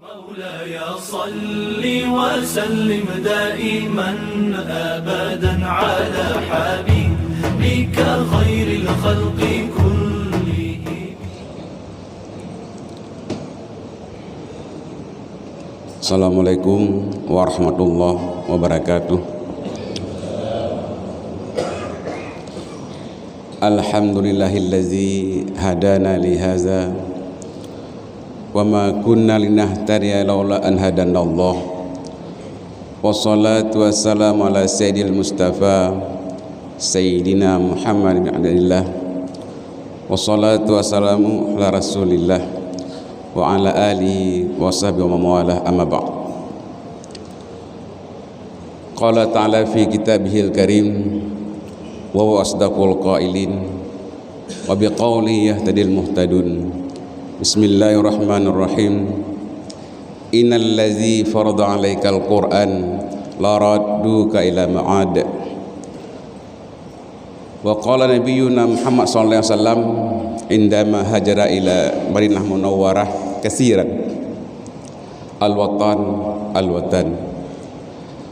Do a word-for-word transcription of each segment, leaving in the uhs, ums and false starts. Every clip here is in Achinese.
مولاي صل وسلم دائما أبدا على حبيبك خير الخلق كلهم. Assalamualaikum warahmatullahi wabarakatuh. Alhamdulillahillazi hadana lihaza wa ma kunna linahtadiya laula an hadanallah. Wassalatu wassalamu ala sayyidil mustafa sayyidina Muhammad bin Abdillah. Wassalatu wassalamu ala Rasulillah wa ala alihi wa sahbihi wa mawalah, amma ba'd. Qala ta'ala fi kitabihil karim, wa huwa asdaqul qailin, wa biqaulihi yahtadil muhtadun. Bismillahirrahmanirrahim. Innal ladzi farada 'alaikal Qur'an laradduka ila ma'ad. Wa qala nabiyyuna Muhammad sallallahu alaihi wasallam indama hajara ila Madinah Munawwarah kasiran, "Al-watan, al-watan."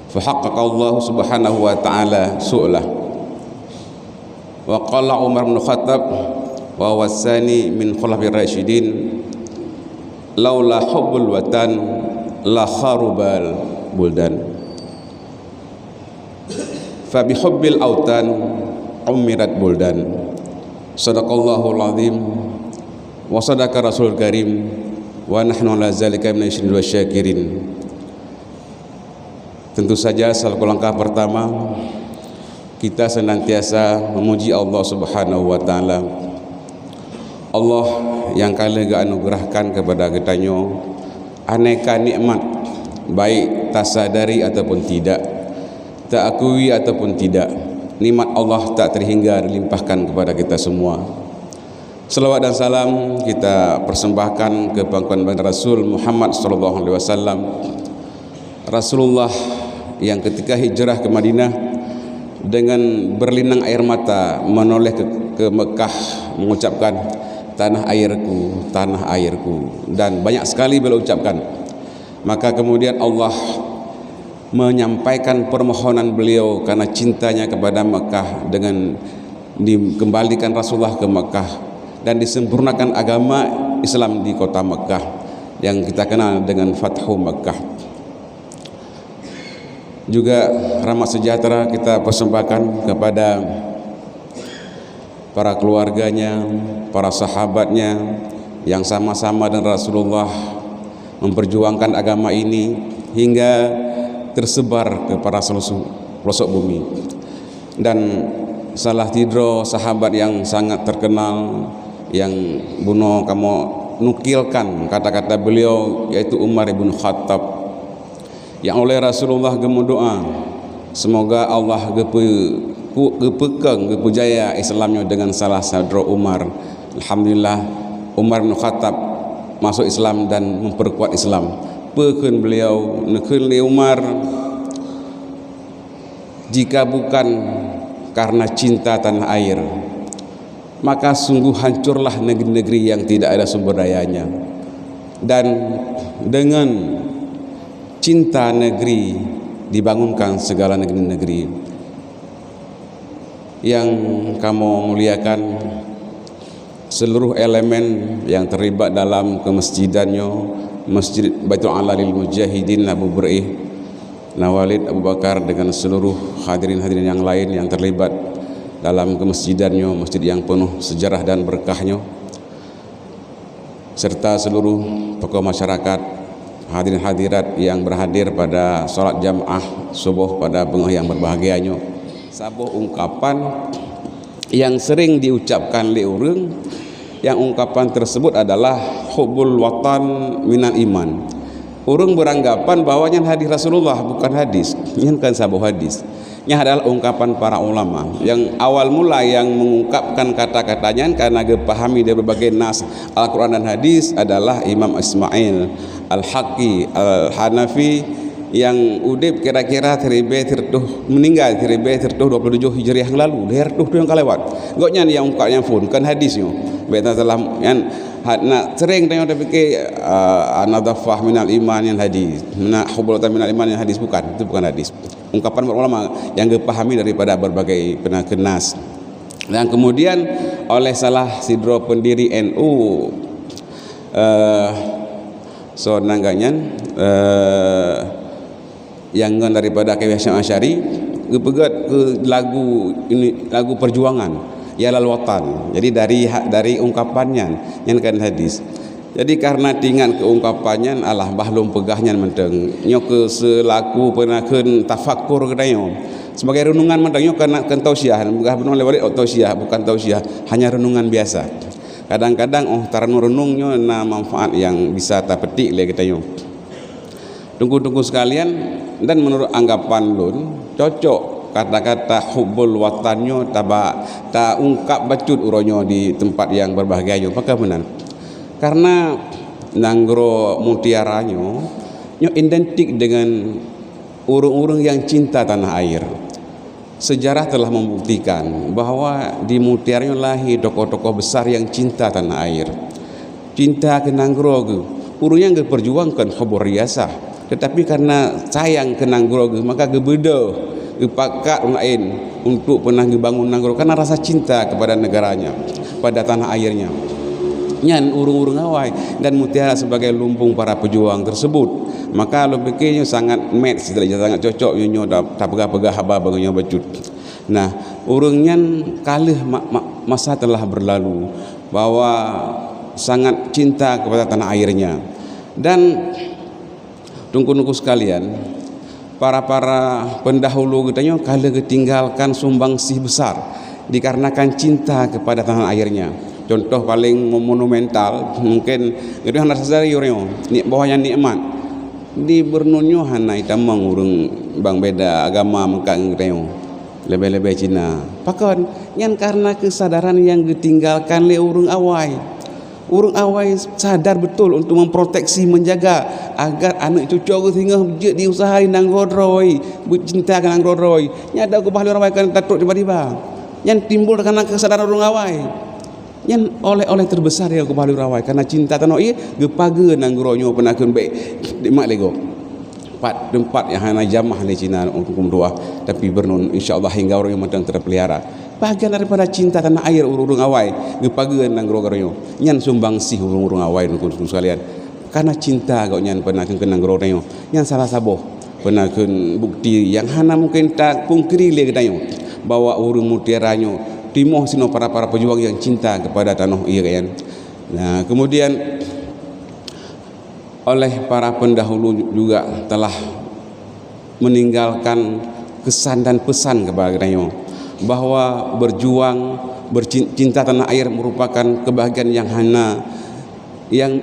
Fa haqqaqa Allah subhanahu wa ta'ala su'lah. Wa qala Umar bin Khattab wa huwa tsani min khulafa'ir rasyidin, "Laula hubbul watan la kharubal buldan." Fa bihubbil autan umirat buldan. Sadaqallahul azim wa sadaqa rasul karim wa nahnu ala zalika minasy syahidin wasyakirin. Tentu saja, selaku langkah pertama, kita senantiasa memuji Allah Subhanahu wa Ta'ala. Allah nyang ka lheueh geuanugeurahkan keupada geutanyoe aneka nikmat, baik tasadari ataupun tidak, taakui ataupun tidak, nikmat Allah tak terhingga dilimpahkan kepada kita semua. Salawat dan salam kita persembahkan ke pangkuan baginda Rasul Muhammad sallallahu alaihi wasallam. Rasulullah yang ketika hijrah ke Madinah dengan berlinang air mata menoleh ke, ke Mekah mengucapkan, "Tanah airku, tanah airku." Dan banyak sekali beliau ucapkan. Maka kemudian Allah menyampaikan permohonan beliau karena cintanya kepada Mekah dengan dikembalikan Rasulullah ke Mekah dan disempurnakan agama Islam di kota Mekah yang kita kenal dengan Fathu Mekah. Juga rahmat sejahtera kita persembahkan kepada para keluarganya, para sahabatnya yang sama-sama dengan Rasulullah memperjuangkan agama ini hingga tersebar ke para selusu-, pelosok bumi. Dan salah sidroe sahabat yang sangat terkenal yang bunoe kamoe nukilkan kata-kata beliau, yaitu Umar ibn Khattab. Nyang oleh Rasulullah geumeudoa, semoga Allah geupeu-, geupeukong, geupeujaya Islam nyoe dengan salah sidroe Umar. Alhamdulillah, Umar bin Khattab masuk Islam dan memperkuat Islam. Peue kheun beliau, neukheun lé Umar, "Jika bukan karena cinta tanah air, maka sungguh hancurlah negeri-negeri yang tidak ada sumber dayanya. Dan dengan cinta negeri dibangunkan segala negeri-negeri." Yang kamoe muliakan, seluruh elemen yang terlibat dalam kemasjidan nyoe, Masjid Baitul A'la lil Mujahidin Abu Beureueh, Nawalid Abu Bakar dengan seluruh hadirin-hadirin yang lain yang terlibat dalam kemasjidan nyoe, masjid yang penuh sejarah dan berkah nyoe, serta seluruh tokoh masyarakat, hadirin hadirat yang berhadir pada salat jamaah suboh pada beungoh yang berbahagia nyoe. Saboh ungkapan yang sering diucapkan lé ureuëng, yang ungkapan tersebut adalah hubbul watan minal iman. Ureuëng beranggapan bahwa nyan hadis Rasulullah, bukan hadis. Nyan kan saboh hadis. Nyan adalah ungkapan para ulama. Yang awal mula yang mengungkapkan kata-kata nyan karena geupahami dari berbagai nas Al-Quran dan hadis adalah Imam Ismail Al-Haqqi Al-Hanafi yang udeb kira-kira siribée sireutôh, meninggal siribée sireutôh dua puluh tujuh Hijriah yang lalu, lhée reutôh thôn nyang ka lewat. Gobnyan nyang ungkap nyang phon, kon hadis nyoe. Bék na salah nyan, Hat na sering tanyoe tapike, ah, nadhafah minal iman nyan hadis, na hubbul watan minal iman nyan hadis, bukan, itu bukan hadis. Ungkapan para ulama yang geupahami daripada berbagai peunakeunas. Dan kemudian oleh salah sidroe pendiri N U, eh, so nan geuh nyan, eh, nyang ngon daripada Khawarij Asy'ari, geupeugét keu lagu ini, lagu perjuangan, ya lal watan. Jadi dari ha-, dari ungkapan nyan, nyan kan hadis. Jadi karena teuingat keu ungkapan nyan, alah bah lôn peugah nyan mantong. Nyoe keu seulaku peunakheun tafakur geutanyoe. Sebagai renungan mantong, nyoe kana keu tausiah, peugah bunoe lé Walid tausiah, bukan tausiah, hanya renungan biasa. Kadang-kadang oh tarenung-renung nyoe na manfaat nyang bisa tapetik lé geutanyoe. Teungku-teungku sekalian, dan menurut anggapan lôn, cocok kata-kata hubbul watan nyoe taba-, taungkap bacut uroe nyoe di teumpat nyang berbahagia nyoe. Pakon meunan? Karena nanggroe Mutiara nyoe, nyoe identik dengan ureuëng-ureuëng nyang cinta tanah air. Sejarah telah membuktikan bahwa di Mutiara nyoe lahé tokoh-tokoh besar nyang cinta tanah air, cinta keu nanggroe geuh. Ureuëng nyang geupeujuang kon hubur riasah, tetapi karena sayang keu nanggroe geuh, maka geubeudôh, geupakat ureuëng laén untuk peunah geubangun nanggroe karena rasa cinta kepada negaranya, pada tanah airnya. Nyan ureuëng-ureuëng awai dan Mutiara sebagai lumbung para pejuang tersebut. Maka lôn pike nyoe sangat match, sangat cocok nyoe, nyoe ta-, tapeugah-peugah haba bak nyoe bacut. Nah, ureuëng nyan ka lheueh ma-, ma-, masa telah berlalu bahwa sangat cinta kepada tanah airnya. Dan teungku-teungku sekalian, para-para pendahulu geutanyoe ka lheueh geutinggalkan sumbangsih besar dikarenakan cinta kepada tanah airnya. Contoh paling mo-, monumental mungkin geutanyoe hana sadari uroe nyoe, ni-, bahwa nyan nikmat. Di Beureunuen nyoe hana itamong ureuëng bang beda agama meukat ngon geutanyoe, leubeh-leubeh Cina. Pakon? Nyan karena keusadaran nyang geutinggalkan lé ureuëng awai. Ureuëng awai sadar beutôi untuk memproteksi, menjaga agar aneuëk cucoe geuh singoh jeuet diusahai nanggroe droe, beucinta keu nanggroe droe. Nyan dak keubah lé ureuëng awai kon tatrok tiba-tiba. Nyan timbul karena keusadaran ureuëng awai. Nyan oleh-oleh terbesar nyang keubah lé ureuëng awai, karena cinta tanoh ié geupageue nanggroe nyoe peunakheun bék dimat lé gob. Pat teumpat nyang hana jamah lé Cina untuk meutuah, tapi Beureunuen insya Allah hingga uroe nyoe mantong teupelihara. Bahagian daripada cinta tanah air ureuëng awai geupageue nanggroe geutanyoe. Nyan sumbangsih ureuëng-ureuëng awai, teungku-teungku sekalian. Karena cinta gobnyan peunakheun keu nanggroe geutanyoe. Nyan salah saboh peunakheun bukti nyang hana mungken tapungkiri lé geutanyoe bahwa ureuëng Mutiara nyoe timoh sinoe para-para pejuang nyang cinta kepada tanoh ié gobnyan. Nah, kemudian oleh para pendahulu juga telah meninggalkan kesan dan pesan kepada geutanyoe bahwa berjuang, bercin-, cinta tanah air merupakan kebahagiaan yang hana, yang,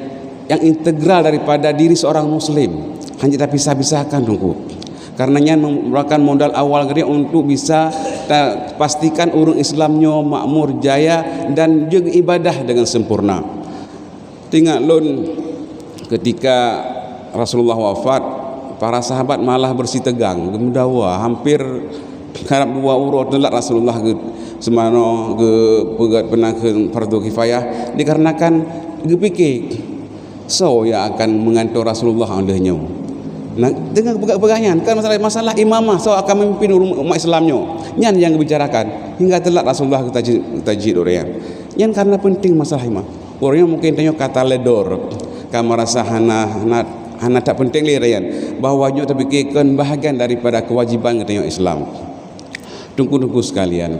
yang integral daripada diri seorang muslim. Hana tapisah-pisahkan, teungku. Karena nyan merupakan modal awal geutanyoe untuk bisa tapastikan ureuëng Islam nyoe makmur jaya dan juga ibadah dengan sempurna. Teuingat lôn, ketika Rasulullah wafat, para sahabat malah beusitegang, geumeudawa, hampir karab dua uroe teulat Rasulullah geu-, seumanoe geupeugét peunakheun fardu kifayah, dikarenakan geupike, soe nyang akan meungantoe Rasulullah 'oh lheueh nyoe. Nah, deungon peugah-peugah nyan, kan masalah, masalah imamah, soe akan memimpin umat Islam nyoe. Nyan nyang geubicarakan, hingga teulat Rasulullah geutajih, geutajih ureuëng nyan. Nyan karena penting masalah imamah. Ureuëng nyoe mungken tanyoe ka taledor, ka meurasa hana, hana, hana that penting lé, rayan, bahwa nyoe tapike kon bahagian daripada kewajiban geutanyoe Islam. Teungku-teungku sekalian,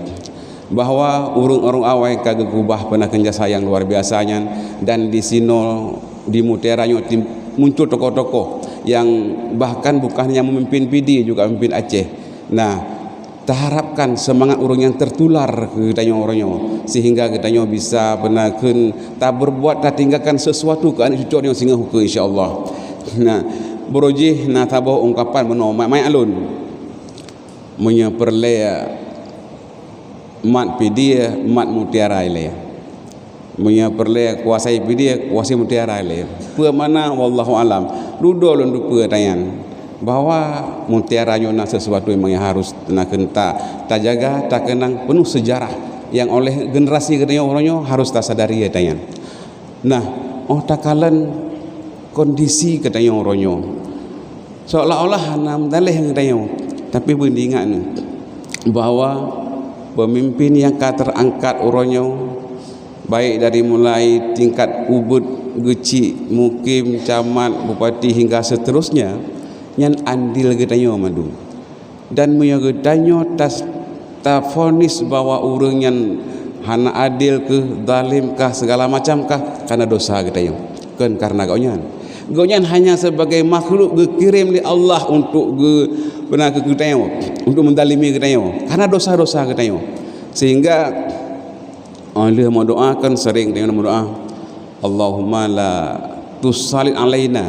bahwa ureuëng-ureuëng awai ka geukeubah peunakheun jasa nyang luar biasa nyan, dan di sinoe di Mutiara nyoe tim-, muncul tokoh-tokoh nyang bahkan bukan hanya memimpin Pidie, juga memimpin Aceh. Nah, taharapkan seumangat ureuëng nyan tertular keu geutanyoe uroe nyoe, sehingga geutanyoe bisa peunakheun tabeurbuat, tatinggalkan sesuatu keu aneuëk cucoe nyoe singoh ukeue, insya Allah. Nah, beurujih na saboh ungkapan bunoe, mat-mat lôn. Meunyoe peureulée mat Pidie, mat Mutiara ilée. Meunyoe peureulée kuasai Pidie, kuasai Mutiara ilée. Peue makna? Wallahu alam. Dudoe lôn teupeue tanyan bahwa Mutiara nyoe na sesuatu nyang harus nakheun ta-, tajaga, takeunang, peunoh sejarah nyang oleh generasi geutanyoe uroe nyoe harus tasadari tanyan. Nah, óh takalon kondisi geutanyoe uroe nyoe, seolah-olah hana meudaléh geutanyoe, tapi beuingat neuh bahwa peumimpin nyang ka teuangkat uroe nyoe, baik dari mulai tingkat ubit, geuchik, mukim, camat, bupati hingga seterusnya, nyan andil geutanyoe mandum. Dan meunyoe geutanyoe tas-, tafonis bahwa ureuëng nyan hana adil keuh, zalim kah, segala macam kah, karena dosa geutanyoe, kon karena gobnyan. Gobnyan hanya sebagai makhluk geukirém lé Allah untuk geu-, beuna keu geutanyoe, untuk mendalimi geutanyoe, karena dosa-dosa geutanyoe. Sehingga óh lheueh meudoa kan sering tanyoe meudoa, "Allahumma la tusallit alaina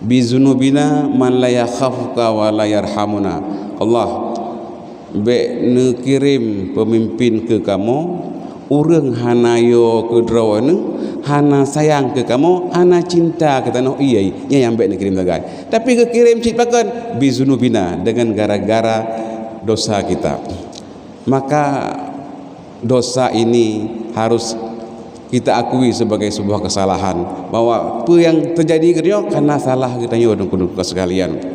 bizunubina man la yakhafuka wa la yarhamuna." Allah, bék neukirém peumimpin keu kamoe, ureuëng hana yo keu droeneuh, hana sayang keu kamoe, hana cinta keu tanoh ié, nyan nyang bék neukirém sagai. Tapi geukirém cit pakon? Bizunubina, dengan gara-gara dosa kita. Maka dosa ini harus kita akui sebagai sebuah kesalahan, bahwa peue nyang teujadi geutanyoe karena salah geutanyoe, teungku-teungku sekalian.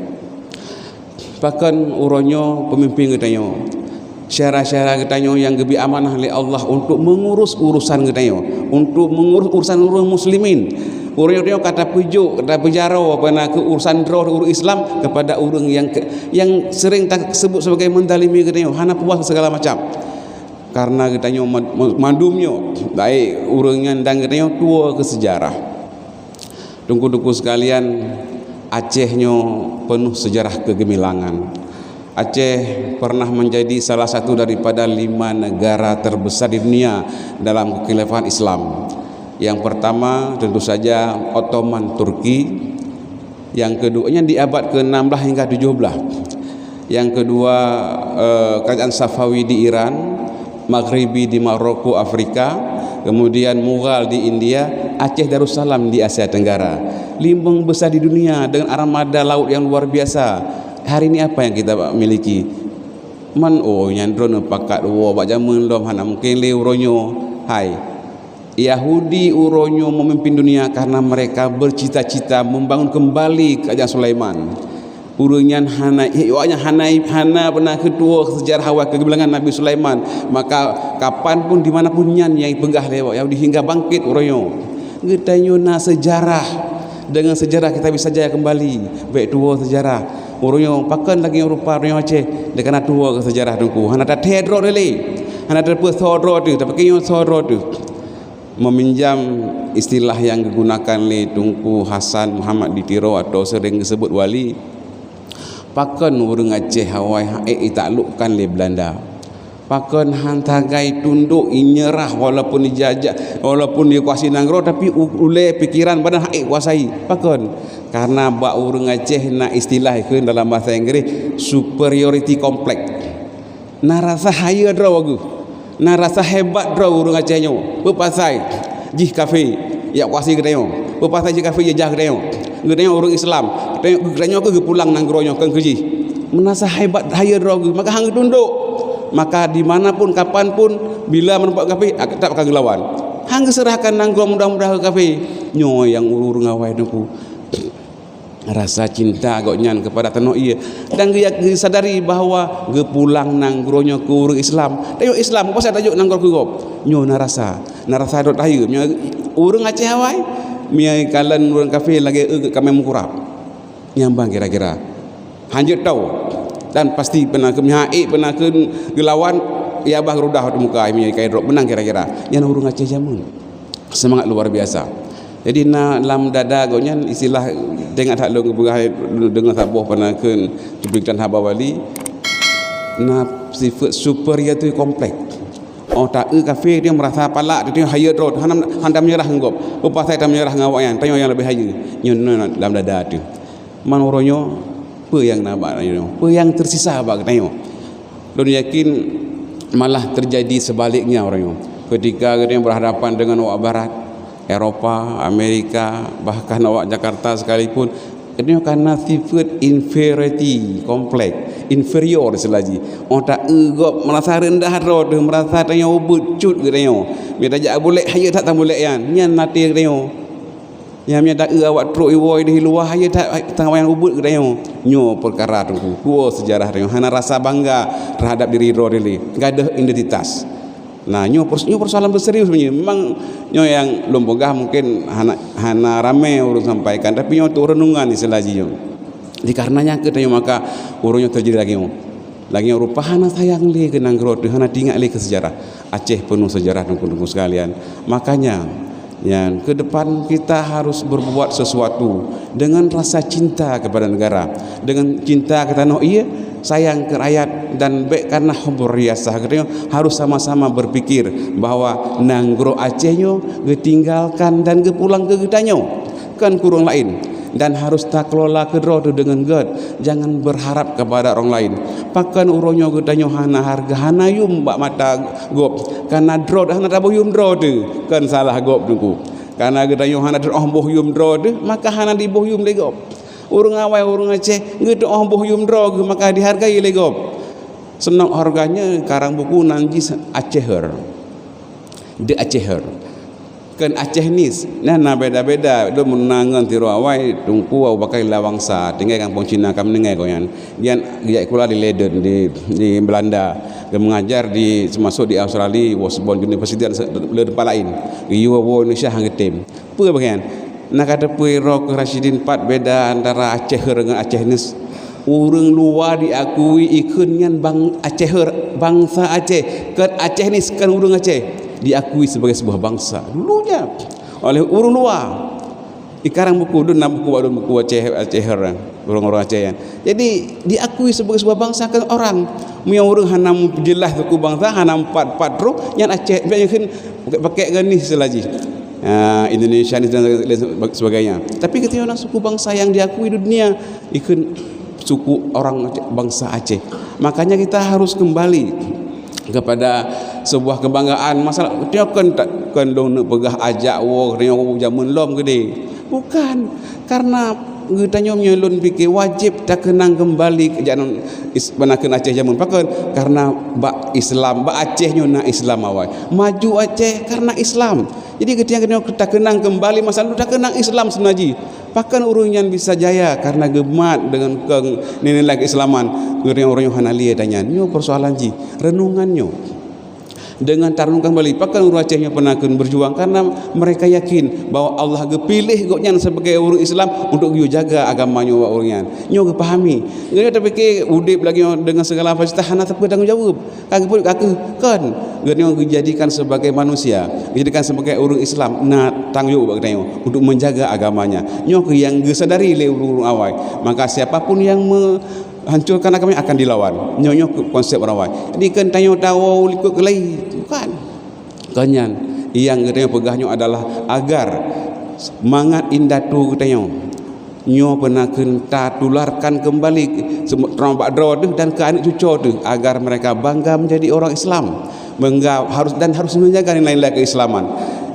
Pakon uroe nyoe peumimpin geutanyoe, syedara-syedara geutanyoe nyang geubri amanah lé Allah untuk mengurus urusan geutanyoe, untuk mengurus urusan ureuëng muslimin. Uroe nyoe ka tapeujok, ka tapeujaroe, apa na keu urusan droe ureuëng Islam kepada ureuëng nyang ke-, nyang sering tasebut sebagai mendalimi geutanyoe, hana puas segala macam. Karena geutanyoe mad-, mandum nyoe, baik ureuëng nyan dan geutanyoe tuwoe keu sejarah. Teungku-teungku sekalian, Aceh nyoe penuh sejarah kegemilangan. Aceh pernah menjadi salah satu daripada lima negara terbesar di dunia dalam kekhilafahan Islam. Yang pertama tentu saja Ottoman Turki, yang kedua, nyan di abad keenam belas hingga tujuh belas. Yang kedua, eh, kerajaan Safawi di Iran, Maghribi di Maroko, Afrika, kemudian Mughal di India, Aceh Darussalam di Asia Tenggara. Limong besar di dunia dengan armada laut yang luar biasa. Hari ini apa yang kita miliki? Man, oh, nyan droeneuh pakat woe bak jameun lom, hana mungken lé uroe nyoe. Hai, Yahudi uroe nyoe memimpin dunia karena mereka bercita-cita membangun kembali kerajaan Sulaiman. Ureuëng nyan hana, awaknyan hana, hana pernah keu tuwoe sejarah awai kegemilangan Nabi Sulaiman. Maka kapan pun, di mana pun nyan nyang peugah lé awak Yahudi hingga bangkit uroe nyoe. Geutanyoe na sejarah. Dengan sejarah kita bisa jaya kembali. Bék tuwoe sejarah. Uroe nyoe pakon lagée rupa uroe nyoe Aceh, dikana tuwoe keu sejarah teungku. Hana tathée droe lé. Hana tapeusoe droe teuh, tapi nyoe soe droe teuh. Meminjam istilah yang digunakan lé Teungku Hasan Muhammad di Tiro atau sering disebut Wali, pakon ureuëng Aceh awai hak ék ditaklukkan lé Belanda? Pakon han sagai tundok, inyerah walaupun dijajah, walaupun dikuasai nanggroe, tapi u-, ulée pikiran badan hak ék kuasai? Pakon? Karena bak ureuëng Aceh na istilah ikheun dalam bahasa Inggris superiority complex. Na rasa hayeue droe geuh, na rasa hebat droe ureuëng Aceh nyoe. Peue pasai? Jih kafé jak kuasai geutanyoe. Peue pasai jih kafé jajah geutanyoe? Geutanyoe ureuëng Islam. Geutanyoe, geutanyoe keuh geupulang nanggroe nyoe keu jih. Meunasa hebat hayeue droe geuh, maka han geutundok. Maka di mana pun, kapan pun, bila meureumpok kafé, tetap akan geulawan. Han geuseurahkan nanggroe mudah-mudah keu kafé. Nyoe nyang ureuëng awai teungku. Rasa cinta gobnyan kepada tanoh ié, dan geuya-, geusadari bahwa geupulang nanggroe nyoe keu ureuëng Islam. Tanyoe Islam, peue pasai tajok nanggroe keu gob? Nyoe na rasa, na rasa rot hayeue. Meunyoe ureuëng Aceh awai, meunyoe kalon ureuëng kafé lagée eu geuh kamé meukurab. Nyang ban kira-kira. Hanjeuet tao. Dan pasti peunakeun, meunyoe hak ék peunakeun geulawan, ya bah geurudah di muka, meunyoe ikai drob, meunan kira-kira. Nyan ureuëng Aceh jameun. Seumangat luar biasa. Jadi na lam dada gobnyan istilah, teuingat that lôn geupeugah deungon saboh peunakeun cuplikan haba Wali, na sifeuet superiority complex. Oh, ta-eu kafé dia meurasa palak, dia hayeue droe, hana, hana meunyeurah ngon gob. Peue pasai ta meunyeurah ngon awaknyan, tanyoe nyang leubeh hayeue. Nyoe na lam dada teuh. Man uroe nyoe, peue nyang na bak tanyoe? Peue nyang teusisa bak geutanyoe? Lôn yakin malah teujadi seubaliknya uroe nyoe. Keutika geutanyoe berhadapan deungon awak Barat, Eropa, Amerika, bahkan awak Jakarta sekalipun, geutanyoe kana sifeuet inferiority complex. inferior istilah jih. Oh, taeu gob merasa rendah droe teuh, merasa tanyoe ubit cut geutanyoe. Mita jak bulek, hayeue that tamulek nyan, nyan até geutanyoe. Nyang mita eu awak trok iwoe di luwa, hayeue that tangawan ubit geutanyoe. Nyoe peukara teungku, kuwoe seujarah tanyoe hana rasa bangga terhadap diri droe dilé, gadôh identitas. Nah, nyoe pers-, nyoe persoalan beuserius meunyoe. Memang nyoe nyang lôn peugah mungkin hana, hana ramé ureuëng sampaikan, tapi nyoe tu renungan istilah jih nyoe. Dikareuna nyang keuh tanyoe maka ureuëng nyoe teujadi lagée nyoe. Lagée nyoe rupa hana sayang lé keu nanggroe teuh, hana teuingat lé keu seujarah. Aceh penuh seujarah teungku-teungku sekalian. Makanya, ya, ke depan kita harus berbuat sesuatu dengan rasa cinta kepada negara, dengan cinta ke tanoh ié, sayang ke rakyat, dan bék karena hubur riasah. Geutanyoe harus sama-sama berpikir bahwa nanggroe Aceh nyoe geutinggalkan dan geupulang keu geutanyoe, kon keu ureuëng laén. Dan harus takeulola keudroe teuh deungon gét, jangan berharap kepada orang lain. Pakon uroe nyoe geutanyoe hana hareuga, hana yum bak mata gob, karena droe hana taboh yum droe teuh, kon salah gob teungku. Karena geutanyoe hana teuoh boh yum droe teuh, maka hana diboh yum lé gob. Ureuëng awai, ureuëng Aceh geuteuoh boh yum droe geuh, maka dihargai lé gob. Seunok hareuga nyoe karang buku nan jih Aceher. De Aceher. Kon Acehnis, nyan na beda-beda. Lôn meunangan tiroe awai, Teungku Abu Bakar Lawangsa, tinggai gampông Cina, ka meuninggai gobnyan. Nyan geujak sikula di Leiden, di, di Belanda. Geumeungajar di, seumasok di Australia, Washburn University dan se-, le teumpat laén. Geuyue woe Indonesia han geutem. Peue bagian? Na ka teupeu droe keu Rasyidin pat beda antara Aceher ngon Acehnis. Ureuëng luwa diakui ikheun nyan bang-, Aceher, bangsa Aceh, kon Acehnis, kon ureuëng Aceh. Diakui sebagai sebuah bangsa dulunya oleh ureuëng luwa. Ikarang buku dun na buku, buku Aceh, Aceher, ureuëng-ureuëng Aceh nyan. Jadi diakui sebagai sebuah bangsa, kon orang. Meunyoe ureuëng hana jeulaih suku bangsa, hana pat-pat roh, nyan Aceh, biar nyan kheun pakai, pakai ganih selajih. Ah, Indonesia ni dan lain sebagainya. Tapi kita orang suku bangsa yang diakui di dunia, ikheun suku orang bangsa Aceh. Makanya kita harus kembali kepada sebuah kebanggaan. Masalah nyoe kon tak, kon lôn neupeugah ajak woe nyoe jameun lom geude. Bukan. Karena geutanyoe meunyoe lôn pike wajib takeunang kembali keu jameun is-, peunakeun Aceh jameun. Pakon? Karena bak Islam, bak Aceh nyoe na Islam awai. Maju Aceh karena Islam. Jadi geutanyoe takeunang kembali masa lalu, takeunang Islam seunaji. Pakon ureuëng nyan bisa jaya karena geumat deungon keu nilai keislaman, ureuëng-ureuëng nyoe hana lé tanyan. Nyoe persoalan jih, renungan nyoe. Dengan tarenung kembali, pakon ureuëng Aceh nyoe peunakeun berjuang karena mereka yakin bahwa Allah geupiléh gobnyan sebagai ureuëng Islam untuk geuyue jaga agama nyoe bak ureuëng nyan. Nyoe geupahami. Nyoe tapike udeb lagée nyoe dengan segala fasilitas hana teupeu tanggong jaweueb. Ka geupeubuet ka keuh, kon. Geutanyoe geujadikan sebagai manusia, geujadikan sebagai ureuëng Islam, na tanggong jaweueb bak geutanyoe untuk menjaga agamanya. Nyoe keuh nyang geusadari lé ureuëng-ureuëng awai. Maka siapapun yang menghancurkan agamanya akan dilawan. Nyoe, nyoe konsep orang awai. Jadi kon tanyoe tawoe likot keulai, bukan. Kon nyan, nyang geutanyoe peugah nyoe adalah agar mangat indatu geutanyoe nyoe peunakeun tatularkan kembali seumu-, teurimong bak droe teuh dan keu aneuk cucoe teuh, agar mereka bangga menjadi orang Islam. Bangga harus, dan harus menjaga nilai-nilai keislaman.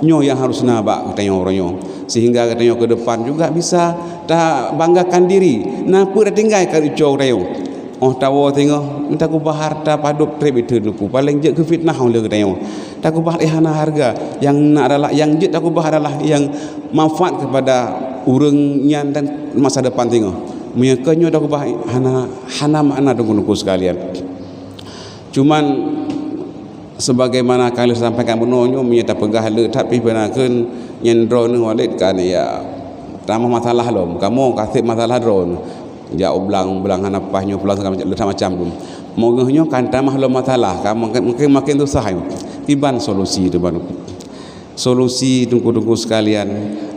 Nyoe nyang harus na bak geutanyoe uroe nyoe. Sehingga geutanyoe ke depan juga bisa tabanggakan diri. Na peue tatinggai keu cucoe geutanyoe. Oh tawoe singoh, takeubah hareuta padub treb iteun Teungku, paleng jeuet keu fitnah uleh geutanyoe. Takeubah lé hana hareuga, nyang na adalah, nyang jeuet takeubah adalah nyang manfaat kepada ureuëng nyan dan masa depan singoh. Meunyoe keu nyoe takeubah hana, hana makna Teungku-teungku sekalian. Cuman sebagaimana ka lheueh sampaikan bunoe nyoe, meunyoe tapeugah le that pih peunakeun nyan droeneuh Walid kan, ya, tamah masalah lom. Kamoe ka seb masalah droeneuh. Jak u blang, u blang hana paih nyoe, pulang segala macam, macam tu. Meunyoe nyoe kan tamah lom masalah, ka makin, makin, makin susah nyoe. Kiban solusi tu baru. Solusi Teungku-teungku sekalian,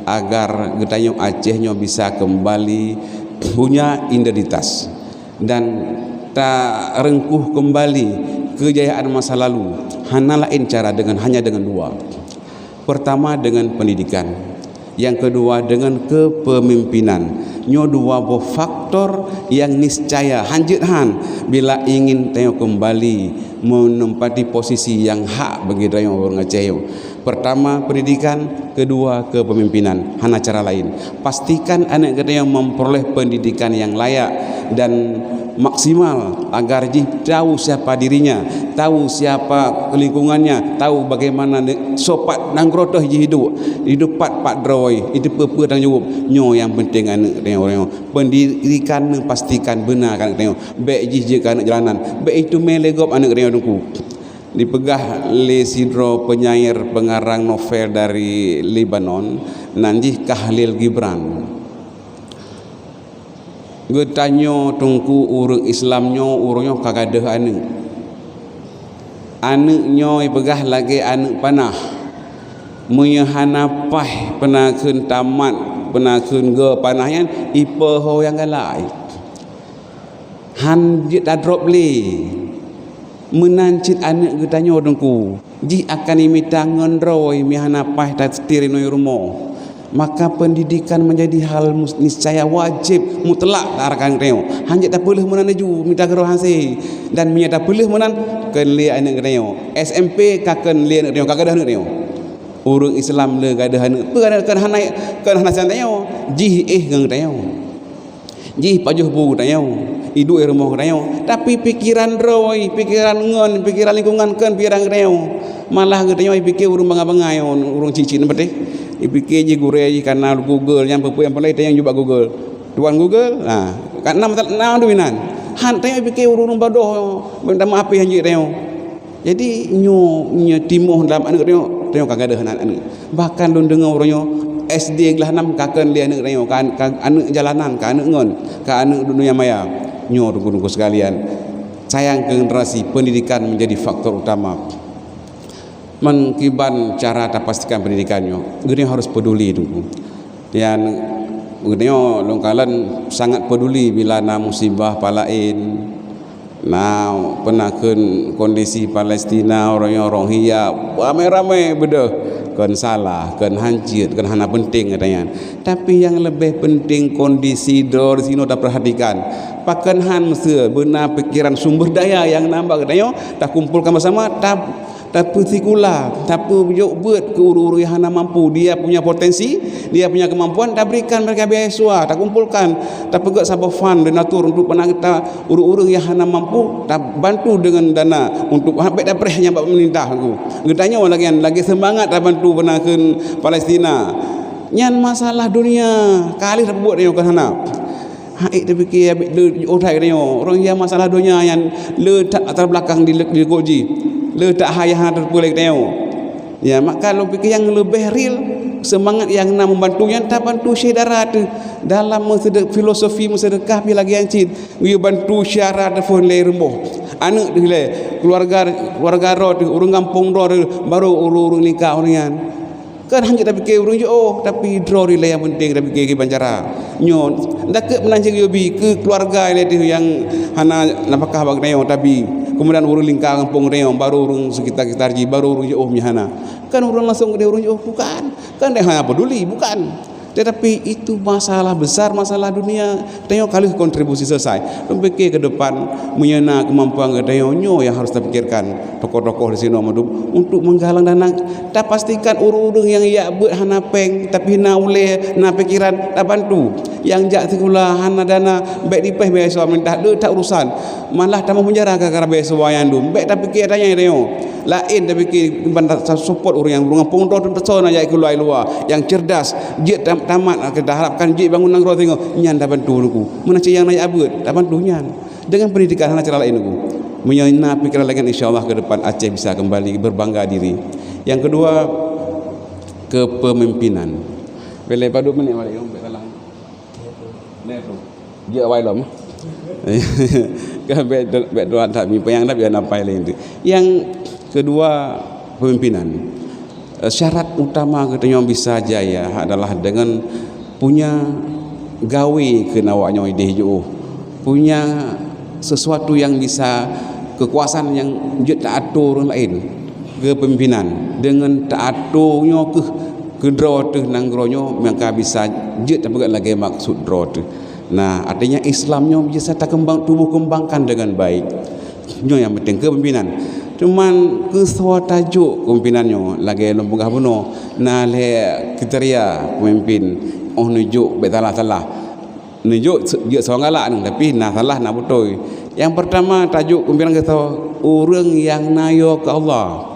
agar geutanyoe Aceh nyoe bisa kembali punya identitas dan tarengkuh kembali kejayaan masa lalu, hana laén cara dengan, hanya dengan dua. Pertama dengan pendidikan, yang kedua dengan kepemimpinan, Nyoe dua boh faktor nyang niscaya hanjeuet han bila ingin tanyoe keumbali menempati posisi nyang hak bagi tanyoe ureuëng Aceh nyoe. Pertama pendidikan, kedua kepemimpinan. Hana cara lain. Pastikan aneuk geutanyoe memperoleh pendidikan yang layak dan maksimal agar jih tahu siapa dirinya, tahu siapa lingkungannya, tahu bagaimana ne-, soe pat nanggroe teuh jih hidup, hidup pat-pat droe, itu peue-peue tanggung jawab. Nyoe yang penting aneuk geutanyoe. Pendidikan neupastikan beuna keu aneuk geutanyoe. Bék jih jeuet keu aneuk jalanan. Bék itu mé lé gob aneuk geutanyoe teungku. Dipeugah lé sidroe penyair pengarang novel dari Lebanon, nan jih Khalil Gibran. Geutanyoe teungku ureuëng Islam nyoe, ureuëng nyoe ka gadôh aneuk. Aneuk nyoe ipeugah lagée aneuk panah. Meunyoe hana paih peuna kheun tamat, peuna kheun go panah nyan, ipoh ho nyang galak. Han jeuet tadrop lé. Meunan cit aneuk geutanyoe teungku, jih akan imita ngon droe meuhana paih taseutiri nui rumoh. Maka pendidikan menjadi hal mus-, niscaya wajéb mutlak taarahkan geutanyoe. Han jeuet tapeuleueh meunan laju mita keudroe hase. Dan meunyoe tapeuleueh meunan, kheun lé aneuk geutanyoe. S M P ka kheun lé aneuk geutanyoe, ka gadôh aneuk geutanyoe. Ureuëng Islam le gadôh aneuk. Peue aneuk kheun hana, kheun hana sang tanyoe. Jih éh ngon geutanyoe. Jih pajoh bu geutanyoe, iduek rumoh geutanyoe, tapi pikeran droe, pikeran ngon, pikeran lingkungan kon pikeran geutanyoe. Malah geutanyoe ipike ureuëng bangai-bangai, ureuëng cicit na patéh. Ipike jih gurée jih kana Google, nyang peue-peue nyang paleng tanyoe jubak Google. Tuan Google, ha, ka na masalah na dominan. Han tanyoe ipike ureuëng bodoh, minta maaf pih hanjeuet tanyoe. Jadi nyoe, nyoe timoh dalam aneuk tanyoe, tanyoe ka gadôh aneuk-aneuk. Bahkan lôn deungoe uroe nyoe S D glah nam ka kheun lé aneuk tanyoe, ka, ka aneuk jalanan, ka aneuk ngon, ka aneuk dunia maya. Nyoe teungku-teungku sekalian, sayang keu generasi, pendidikan menjadi faktor utama. Meukiban cara tapastikan pendidikan nyoe, geutanyoe harus peduli teungku. Dan geutanyoe lôn kalon sangat peduli bila na musibah palaén, na peuna kheun kondisi Palestina, uroe nyoe Rohingya, ramé-ramé beudôh, kon salah, kon hanjeuet, kon hana penting gata nyan. Tapi nyang leubeh penting kondisi droe sinoe tapeurhatikan. Pakon han meuseu beuna pikeran sumber daya nyang na bak geutanyoe takumpolkan beusama, ta- Tapeusikula, tapeujok beuet keu ureuëng-ureuëng nyang hana mampu, dia punya potensi, dia punya kemampuan, taberikan mereka beasiswa, takumpulkan, tapeugét saboh fund donatur untuk peuna geuta ureuëng-ureuëng nyang hana mampu, tabantu deungon dana untuk, ha, bék tapreh nyang bak pemerintah tu. Geutanyoe lagée nyan, lagée seumangat tabantu peuna kheun Palestina. Nyan masalah dunia, ka lheueh tapeubuet nyoe keu hana. Hai tapike, abéh le jiôh that geutanyoe. Ureuëng nyang masalah donya nyan le that latar belakang di, di likot jih. Le that hai hana teupeue lé geutanyoe. Ya, maka lôn pike nyang leubeh real, seumangat nyang na membantu nyan tabantu syedara teuh dalam meuseudek-, filosofi meuseudekah pih lagée nyan cit. Geuyue bantu syedara teuh phon lé rumoh. Aneuk teuh lé, keluarga, keluarga droe teuh, ureuëng gampông droe teuh, baru ureuëng-ureuëng lingka ureuëng nyan. Kan hana tapike ureuëng jiôh, tapi droe rilée nyang penting tapike kiban cara. Nyoe, dakeuet meunan cit geuyue bi keu keuluwarga ilée teuh nyang hana nafakah bak geutanyoe tabi. Keumudian ureuëng lingka gampông geutanyoe, barô ureuëng sekitar-kitar jih, barô ureuëng jiôh meuhana. Kan ureuëng langsong geutanyoe ureuëng jiôh, bukan. Kan dia hana peduli, bukan. Tetapi itu masalah besar, masalah dunia. Tanyoe ka lheueh kontribusi selesai. Lôn pike ke depan, meunyoe na keumampuan geutanyoe, nyoe nyang harus tapikirkan. Tokoh-tokoh di sinoe mandum untuk menggalang dana, tapastikan ureuëng-ureuëng nyang jak beuet hana péng, tapi na ulée, na pikeran, tabantu. Nyang jak sikula hana dana, bék dipéh beasiswa pemerintah, deuh that urusan. Malah tamong penjara gara-gara beasiswa nyang dum. Bék tapike tanyoe, tanyoe. Laén tapike ban ta-, support ureuëng nyang ureuëng gampông droe teuntèe soe na jak keuluwa-luwa, nyang cerdas, jeuet tam-, tamat, kita harapkan jeuet bangun nanggroe singoh, nyan tabantu teungku. Meunan cit nyang na jak beuet, tabantu nyan. Dengan pendidikan hana cara laén teungku. Meunyoe na pikeran lagée nyan, insya Allah ke depan Aceh bisa kembali berbangga diri. Yang kedua, kepemimpinan. Boleh padum menit balik, ya, ambil kalang. Nah, tu. Dia awai lom. Kan baik, baik doa tak mi payang dah biar nampai lain tu. Yang kedua, pemimpinan. Eh, syarat utama geutanyoe bisa jaya adalah dengan punya gawe keu awak nyoe idéh jiôh. Punya sesuatu yang bisa, kekuasaan yang jeuet taatur ureuëng laén. Kepemimpinan dengan taatur nyoe keuh Keudroe teuh nanggroe nyoe, maka bisa jeuet tapeugah lagée maksud droe teuh. Nah, artinya Islam nyoe bisa takeumbang, tubuh keumbangkan dengan baik. Nyoe nyang penting keu pimpinan. Cuman keu soe tajok keu pimpinan nyoe, lagée lôn peugah bunoe, na lhée kriteria pemimpin, oh neujok bék salah-salah. Neujok se-, jeuet soe galak nyoe, tapi na salah na beutôi. Nyang pertama tajok keu pimpinan keu soe, ureuëng nyang na yo keu Allah.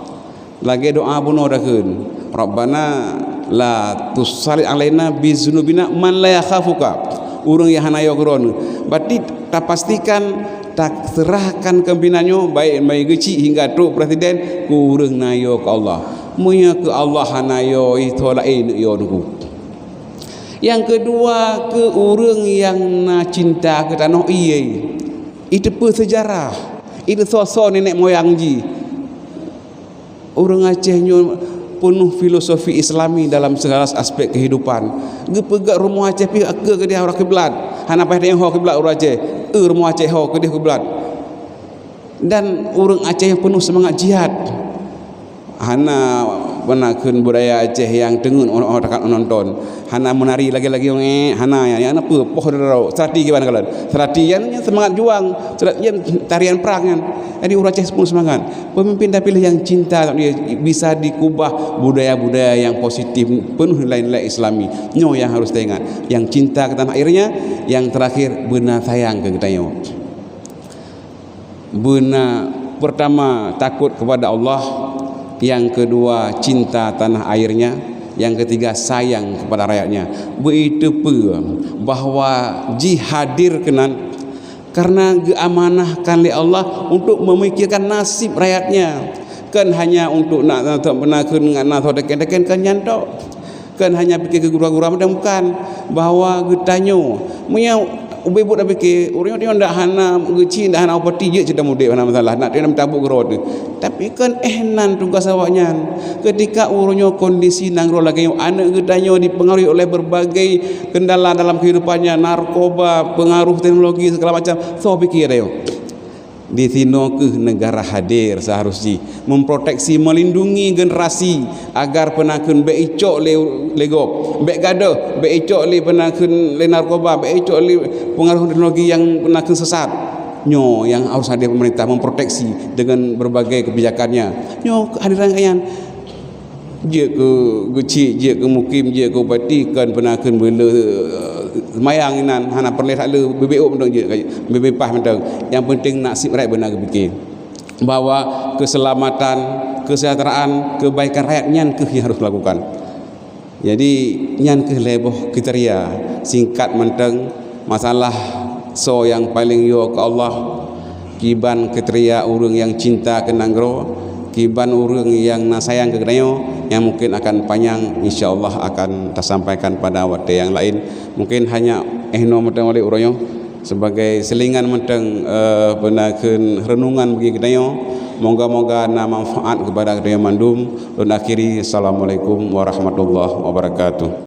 Lagée doa bunoe takheun, "Rabbana la tusallit alaina bizunubina man la yakhafuka." Ureuëng nyang hana yo keu droeneuh. Berarti tapastikan, taserahkan keu pimpinan nyoe, baik meunyoe geuchik hingga trok presiden, keu ureuëng na yo keu Allah. Meunyoe keu Allah hana yo, ih, soe laén neuk yo teungku. Nyang keudua, keu ureuëng nyang na cinta keu tanoh ié, iteupeue seujarah, iteusoe-soe nenek moyang jih. Ureuëng Aceh nyoe peunoh filosofi Islami dalam segala aspek kehidupan. Geupeugah rumoh Aceh pih keudeh arah kiblat. Hana payah tanyong ho kiblat ureuëng Aceh. Eu rumoh Aceh ho keudeh kiblat. Dan ureuëng Aceh nyang peunoh seumangat jihad. Hana peunakeun budaya Aceh nyang teungeut, oh, oh, takat nonton. Hana meunari lagi-lagi, eh, hana, ya, ya, na peue, poh daro, serati kiban kalon. Serati yan, yan seumangat juang, serati yan tarian prang yan. Jadi ureuëng Aceh peunoh seumangat. Pemimpin tapiléh nyang cinta, bisa dikubah budaya-budaya nyang positif, peunoh nilai-nilai Islami. Nyoe nyang harus taingat. Nyang cinta keu tanah airnya, nyang terakhir beuna sayang keu geutanyoe. Beuna, pertama, takut kepada Allah, yang kedua, cinta tanah airnya, yang ketiga, sayang kepada rakyatnya. Beiteupeue bahwa jih hadir keunan karena geuamanahkan lé Allah untuk memikirkan nasib rakyatnya. Kan hanya untuk nak, nak, nak, nak, nak, nak, nak, nak, nak, nak, nak, nak, nak, Kan hanya pike keu gura-gura mantong, bukan, bahwa geutanyoe, meunyoe ubé buet tapike, ureuëng nyoe ndak hana geuchik, ndak hana upeti, jeuet cit udeb, hana masalah, nak teuh meutabok keudroe teuh. Tapi kan eh nan tugas awaknyan. Ketika ureuëng nyoe kondisi nanggroe lagée nyoe, aneuëk geutanyoe dipengaruhi oleh berbagai kendala dalam kehidupannya, narkoba, pengaruh teknologi, segala macam, soe pike tanyoe. Di sinoe kheueh negara hadir seharus jih memproteksi, melindungi generasi agar peunakeun bék icok lé, lé gob, bék gadôh, bék icok lé peunakeun lé narkoba, bék icok lé pengaruh teknologi nyang peunakeun sesat. Nyoe nyang harus hadir pemerintah memproteksi dengan berbagai kebijakannya. Nyoe kehadiran nyan. Jeuet keu geuchik, jeuet keu mukim, jeuet keu bupati, kon peunakeun beu le, eh, seumayang inan, hana peureulée that le, beu-beu mantong jeuet, beu-beu paih mantong. Nyang penting nasib rakyat beuna geupike. Bahwa keselamatan, kesejahteraan, kebaikan rakyat nyan kheueh nyang harus dilakukan. Jadi, nyan kheueh lhée boh kriteria singkat mantong. Masalah soe nyang paleng yo keu Allah, kiban kriteria ureuëng nyang cinta keu nanggroe, kiban ureuëng nyang na sayang keu geutanyoe, nyang mungkin akan panyang, insya Allah akan tasampaikan pada watée nyang laén. Mungkin hanya eh noe mantong lé uroe nyoe sebagai selingan mantong, eh, peunakeun renungan bagi geutanyoe. Moga-moga na manfaat kepada geutanyoe mandum. Lôn akhiri, Assalamualaikum warahmatullahi wabarakatuh.